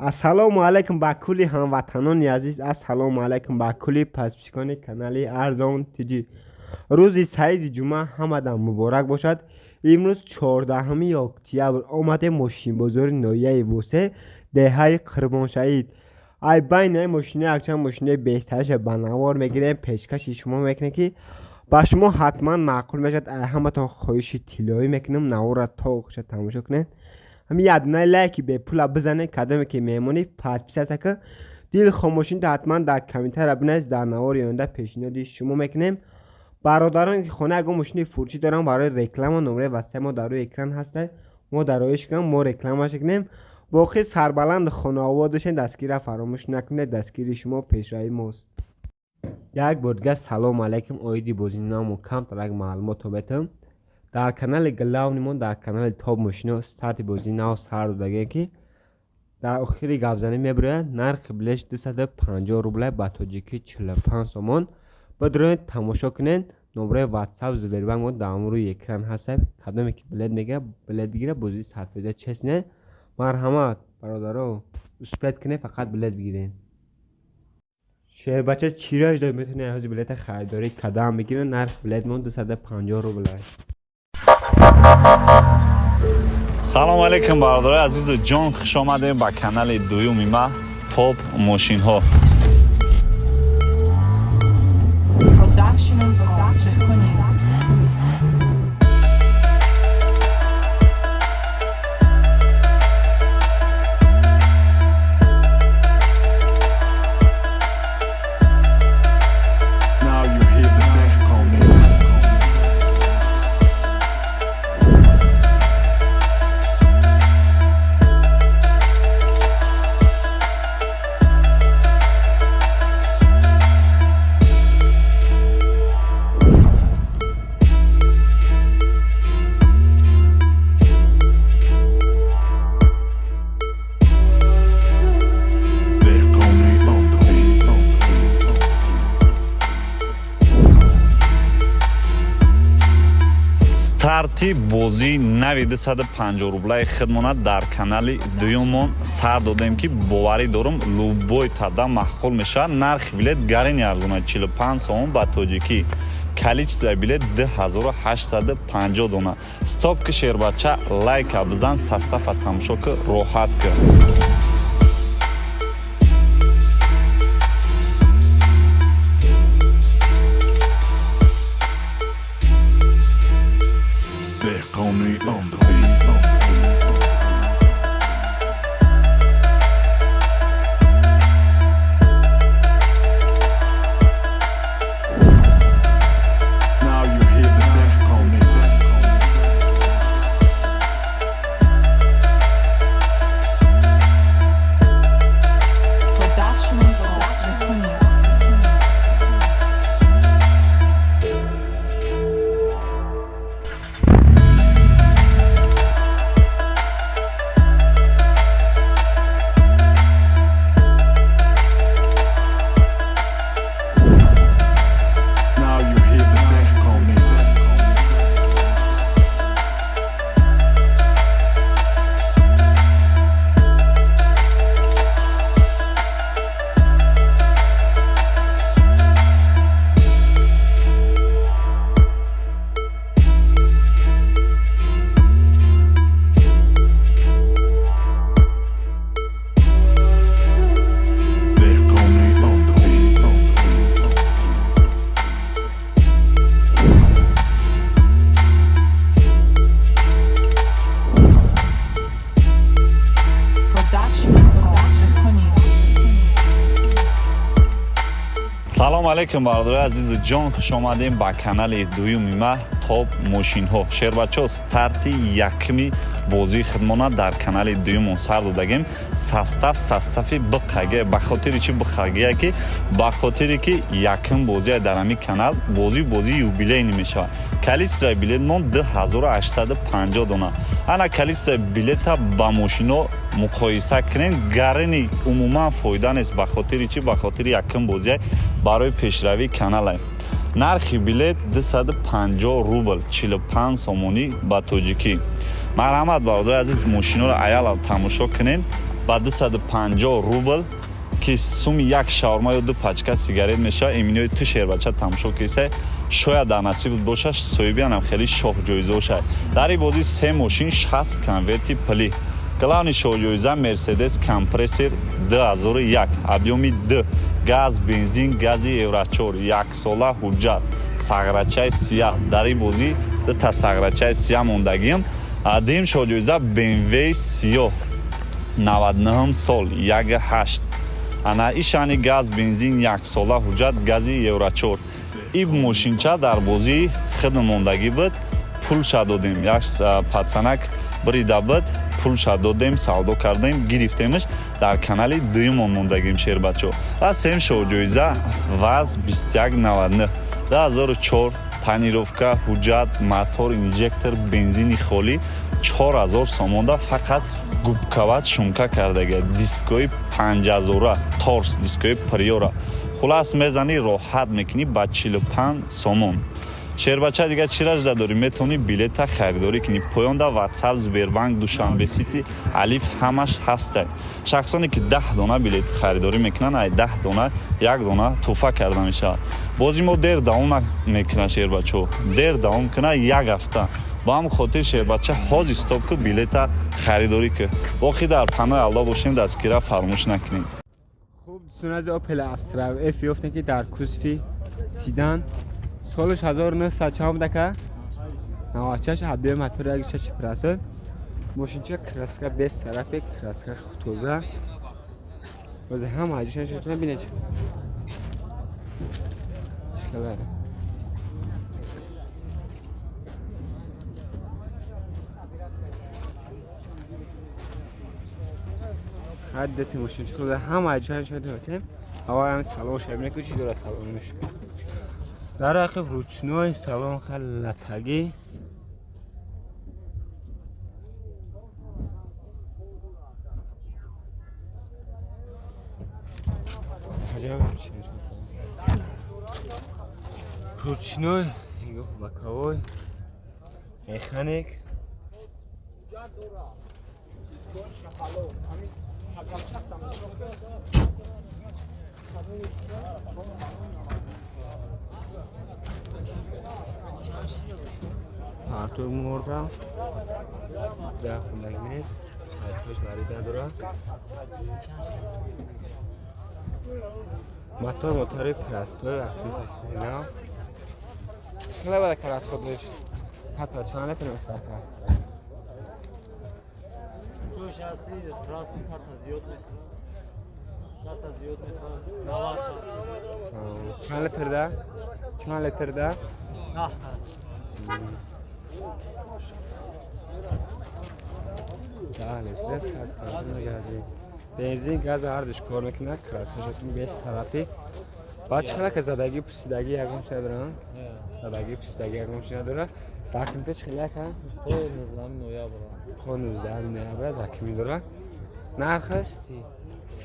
Ассалому алайкум ба кулли ҳамватанони азиз, ассалому алайкум ба кулли подписчикони канали Арзон ТЖ. Рӯзи саиди ҷумъа ҳамадан муборак бошад. Имрӯз 14 октябр омадем мошинбозори ноҳияи Восе, деҳаи Қурбоншаҳид. Ай байни мошина якчанд мошинаи беҳтариша ба навор мегирем, пешкаши шумо мекунем, ки ба шумо ҳатман маъқул мешавад. Ай ҳаматон хоҳиши тиллоӣ мекунем, наворро то охирша тамошо кунед. Ҳамин якдона лайки бепула бизанед, кадоме ки меҳмонӣ подписаться ка дил хомӯшинта ҳатман дар комментария бинавис, дар навори оянда пешниҳоди шумо мекунем. Бародарон ки хона ягон мошини фурӯшӣ дорам барои реклама, номраи ватсап мо дар рӯи экран ҳаста, мо дароиш кунем, мо рекламаша кунем. Боқӣ сарбаланду хонаобод бошед, дастгирра фаромӯш накунед, дастгири шумо пешравии мост. Як бор дигар салому алайкум. Оиди бозинамон камтарак маълумотро метавам. Дар канали главнимон, дар канали топ мошино старти бозии нав сар додагем, ки дар охири гапзанӣ мебирояд. Нархи билет 250 рубля, ба тоҷикӣ 45 сомон. Бидроед, тамошо кунед. Номраи ватсап Сбербанк мо дар рӯи экран ҳаста, кадоме ки билет мегирад, билет бигирад, бозии садфоиза честне. Марҳамат бародаро, успеть кунед, фақат билет бигиред. Шербача чирош дод, метавонед ҳозир билета харидорӣ кадам бигиред. Нархи билетмон 250 рубля. Салому алейкум, бародарои азизу ҷон, хуш омадем ба канали дуюми ма, Топ мошинҳо. Production of Behkoni. Now you hear the Dehkoni. Dehkoni on the beat. Старти бозии нави 250 рублаи хидмона дар канали дуюмон сар додем, ки боварӣ дорум, любой тада маъқул мешавад. Нархи билет гарини арзона, 45 сомон ба тоҷикӣ, количествои билет 2850 дона. Стоп ки, шербача, лайка бизан, состава тамошо ки, роҳат ки. Dehkoni on the beat. Now you hear the Dehkoni. Production of Behkoni. Now you hear the Dehkoni. Dehkoni on the beat. Production of Behkoni. Салому алейкум, бародарои азизу ҷон, хуш омадем ба канали дуюми ма, Топ мошинҳо. Шербачо, старти якми бозии хидмона дар канали дуюмон сар додагем. Состав, состави биқаге. Ба хотири чи биқагия? Ки ба хотире ки якм бозия дар ҳамин канал, бозии юбилейный мешавад. Количествои билетмон 2850 дона. Ана количествои билета ба мошино муқоиса кунем, гарини умуман фоида нест. Ба хотири чи? Ба хотири якм бозия, барои пешравии каналай. Нархи билет 250 рубл, 45 сомонӣ ба тоҷикӣ. Марҳамат, бародари азиз, мошиноро аяла тамошо кунен. Ба 250 рубл, ки суми як шаурма ё ду пачка сигарет мешавад, иминои ту, шербача, тамошо киса, шояд дар насибат бошад, соҳибианам хеле шоҳҷоиза бошад. Дар ин бозӣ се мошин, 60 конверти пулӣ. Главный шоҳҷоиза Мерседес Компрессор 2001, объёми 2, газ, бензин, гази евро 4, яксола ҳуҷҷат, сағрачаи сияҳ. Дар ин бозӣ дута сағрачаи сияҳ мондагиам. Дуюм шоҳҷоиза БМВ сиёҳ, 99 сол, 1,8, ана ишани газ, бензин, яксола ҳуҷҷат, гази евро 4. Ин мошинча дар бозии худ мондагӣ буд, пулша додем. Як пацанак бирида буд, пулша додем, савдо кардем, гирифтемш, дар канали дуюмон мондагим, шербачо. Ва сеюм шоҳҷоиза ВАЗ 2199, 2004, тонировка, ҳуҷҷат, мотор, инжектор, бензини холӣ, 4000 сомонда. Фақат губкават шумка кардага, дискои панҷазора, торс дискои приора. Хулас, мезанӣ, роҳат мекунӣ ба 45 сомон. Шербача, дига чӣ ражда дорӣ? Метавонӣ билета харидорӣ кунӣ. Поёнда Ватсап, Сбербанк, Душанбе Сити, Алиф ҳамаш ҳаста. Шахсоне ки 10 дона билет харидорӣ мекунанд, ай 10 дона як дона тӯҳфа карда мешавад. Бози мо дер давом мекунад, шербачо, дер давом кунад як ҳафта. Ба ҳамн хотир, шербача, ҳозир стоп ку, билета харидорӣ кун. Боқӣ дар паноҳи Аллоҳ бошем, дастгира фаромӯш накунем. Хуб, дӯстони азиз, Опел Астра F ёфтем, ки дар кузови седан, солаш 1900 чанд будака? 96, объёми мотори 1,6 прасо. Мошинча краска без тарафе, краскаш тоза. Боз ҳам аҷишан шуд, бинед чӣ хеле. Ҳад даси мошинча хеле ҳам аҷишан шуд. Ҳава ҳам салон шабина ки чӣ дора салонаш. Дар ақиб ручной салон, хел латагӣ. Аҷаб, ручной, боковой, механик. Партои мурда да хунак нест, ҳаҷмаш варид надорад. Мотор, мотори простой, нав. Хеле бада расходныш сата чанд литр мехӯрад? Чуш ҳасти, трасси сата зиёд мехӯрад. Сата зиёд мехӯрад. 90. Чанд литр да? Чанд литр да? 9. 10 литр, 100. Бензин, газ ҳардуш кор мекунад, краскаш без тарафи. Баъд чӣ хела ки задагӣ, пусидагӣ ягон чи надорад? Задагӣ, пусидагӣ ягон чи надорад. Документо чӣ хела ка? То 19 ноябр. То 19 ноябр документ дорад. Нархаш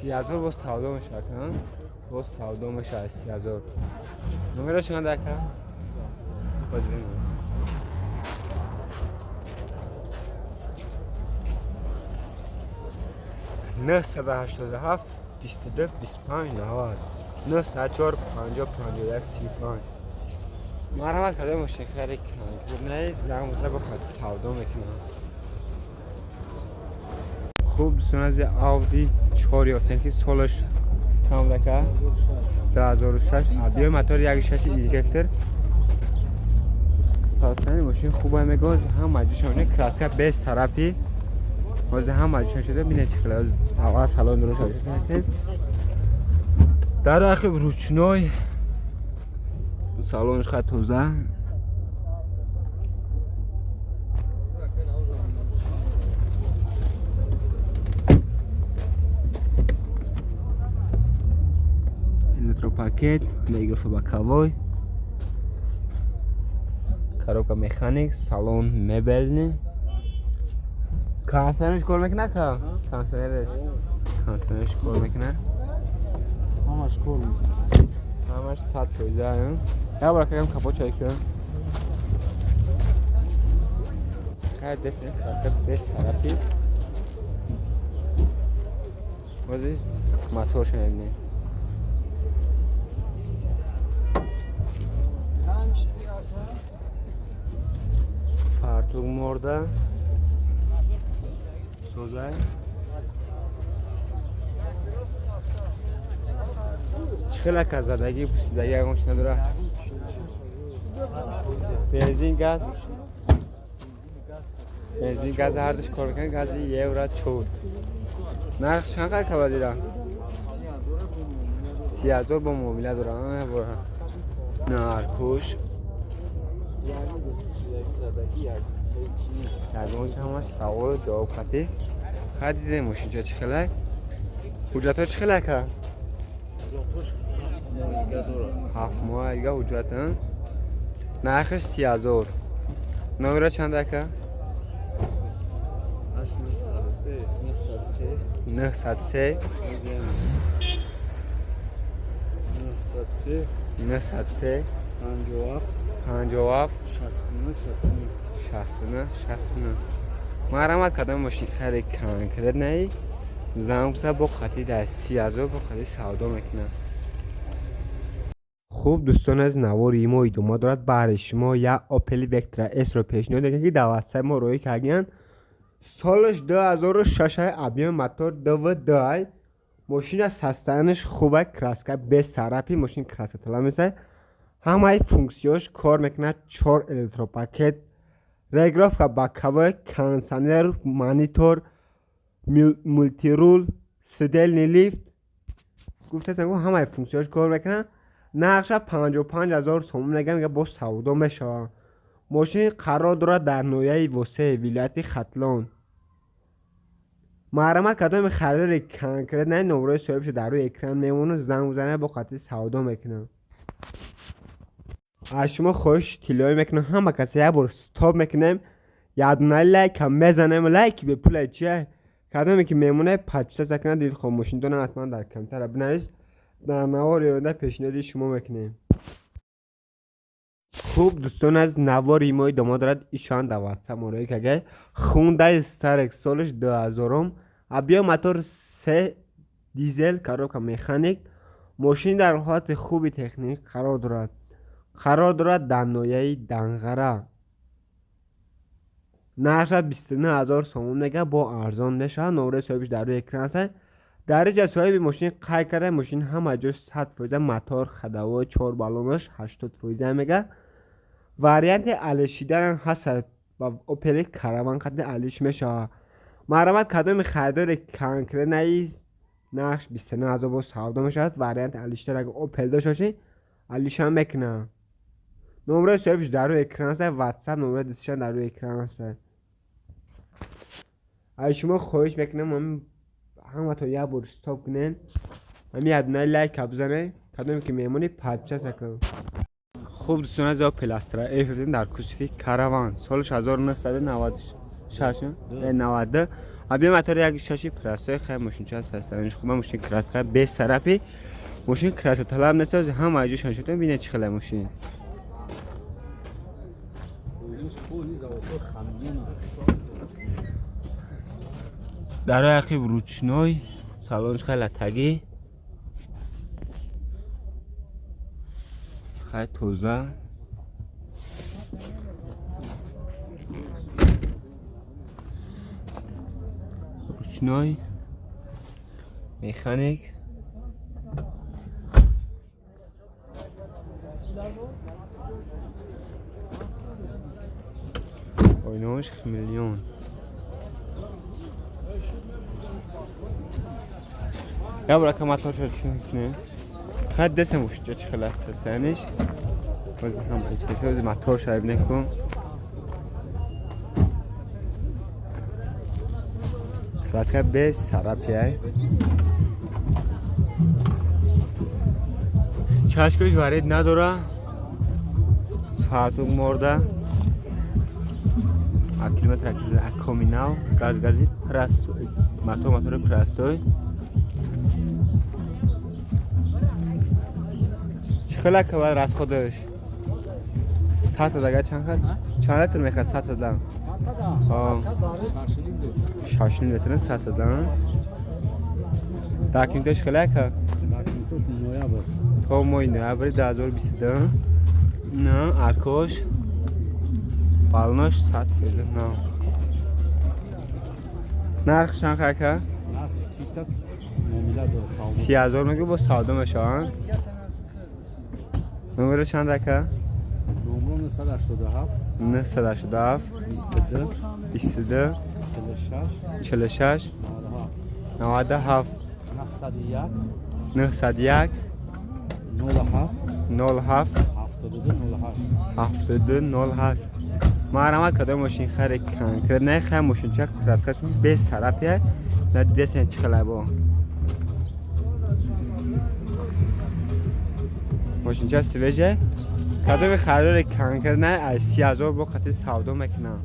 30 000, боз савдо мешавад, боз савдо мешавад, 30 000. Номеро чанд ака? Боз бинем. 987 22 25 90, 904 50 51 35. Марҳамат карда, мошинхари кангурнай занг биза, бо хати савдо мекунам. Хуб, дӯстони азиз, Ауди 4 ёфтем, ки солаш чанд будака? 2006, объёми мотор 1,6, инжектор. Состояние мошин хубе мегӯяд, ҳам маҷушоне, краска без тарафи. Ҳозир ҳам маҷушон шуда, бинед чӣ хеле. Аввал салон дуруст шуда. Дар ақиб ручной, салонаш хеле тоза. Электропакет, мегафон боковой, коробка механик, салон мебельный. Кондиционерш кор мекунад ка? Кондиционерш. Кондиционерш кор мекунад? Ҳамаш кор мекунад. Ҳамаш 100%. Як бор кагам капот чай кун. Хай десен краска без тарафи. Ҳозир моторша мебинем. Фартук морда. Созай. Чӣ хела ка задагӣ пусидагӣ ягон чи надора? Бензин газ. Бензин газ ҳардуш кор мекунад, гази евро 4. Нарх чанд қадр кабадира? 30,000 бо муомила дора. Наркуш. Ягон чи ҳамаш саволу ҷавоб хатӣ. Хай дидем мошинча чӣ хелай? Ҳуҷҷатҳо чӣ хелай ка? 7 моҳ дига ҳуҷҷат. Нархаш 30,000. Номера чанд ака? 903 903 57 69 69 69. Марҳамат кардам мошин хари конкретнаи занг биза бо қати дар 30,000 бо қати савдо мекунам. Хуб дӯстон, аз навори мо идома дорад. Баҳри шумо як Opel Vectra S-ро пешниҳод мекунем, ки дар ватсап мо роҳӣ кардиянд. Солаш 2006, объем мотор 2.2. Мошина состояниш хуба, краска без царапин, мошин краска тала месай. Ҳамаи функсияш кор мекунад, 4 электропакет, регулировка боковой, кондиционер, монитор, мультирул, седельный лифт. Гуфтаам ҳамаи функсияш кор мекунад. Нархша 55,000 сомон мегӯям, мега боз савдо мешавад. Мошин қарор дорад дар ноҳияи Восеъ, вилояти Хатлон. Марҳамат кардам харидори конкретнаи номерои соҳибша дар рӯи экран мемонад, занг бизанед, бо қатъи савдо мекунам. Аз шумо хоҳиши тиллоӣ мекунам, ҳама каса як бор стоп мекунем, якдунаи лайкам мезанем. Лайки бепуле чия? Кадоме ки мемонад подписаться кунад, дилхоҳ мошинтона ҳатман дар комментария бинавис. Дар навори оянда пешниҳоди шумо мекунем. Хуб дӯстон, аз навори мо идома дорад. Ишон дар ватсап муроҷиат карда. Hyundai Starex солаш 2000, объем мотор 3 дизел, коробка механик. Мошин дар ҳолати хуби техникӣ қарор дорад. Қарор дорад дар ноҳияи Данғара. Нархша 29,000 сомон мега, бо арзон мешавад. Номерои соҳибаш дар рӯи экран аст. Дар инҷа соҳиби мошин қайд карда, мошин ҳама ҷош 100%, мотор, ходовой, 4 баллонаш 80% мега. Варианти алишиданам ҳаст, ба Opel Caravan қадри алиш мешавад. Марҳамат кадоми харидори конкретнаи нархш 29,000 боз савдо мешавад. Варианти алишидан агар Opel дошта бошед, алишам мекунам. Номерои соҳибаш дар рӯи экран аст, WhatsApp номерои дастишам дар рӯи экран аст. Аз шумо хоҳиш мекунам ҳамато як бор стоп кунед, ҳамин якдунаи лайка бизанед, кадоме ки меҳмонӣ подписаться кунед. Хуб дӯстон, аз Opel Astra F дар кузови Caravan солаш 1996 92, объем мотор 1.6 простой. Хай мошинча состояниш хуба, мошин краска без царапин, мошин краска талаб нест, ҳама ҷо шаншотон бинед чӣ хела мошин. Дарои ақиб ручной, салонш хай латагӣ, хай тоза. Ручной, механик. Ойнаҳош миллион. Я бор ака моторшо чӣ мекунем? Хай десем мошинча чӣ хела состояниш. Боз ҳам ичкашо моторша бинем кун. Краска без царапин. Чашкош варид надора. Фартук морда. Километр акоминал, газ гази простой, мотор мотори простой. Чӣ хела кабар расходаш? 100 дага чанд чанд литр мехоҳад 100 да? 6 литр 100 да. Документаш хеле ака? Документош ноябр. То моҳи ноябри 2022. На, аркош. Балонош 100 фоиза нав. Нарх чанд ака? Нарх 30 та муомила дора, савдо. 30 000 мегӯ, бо савдо мешаванд. Номеро чанд ака? Номро 987. 987. 22. 22. 46. 46. 97. 97. 901. 901. 07. 07. 72 08. 72 08. Марҳамат, кадом мошинхаре конкретно хай, мошинча краскашон без царапия на, дидесен чӣ хелай бо мошинча свежая. Кадоми харидори конкретно, аз 30 000 бо қати савдо мекунам.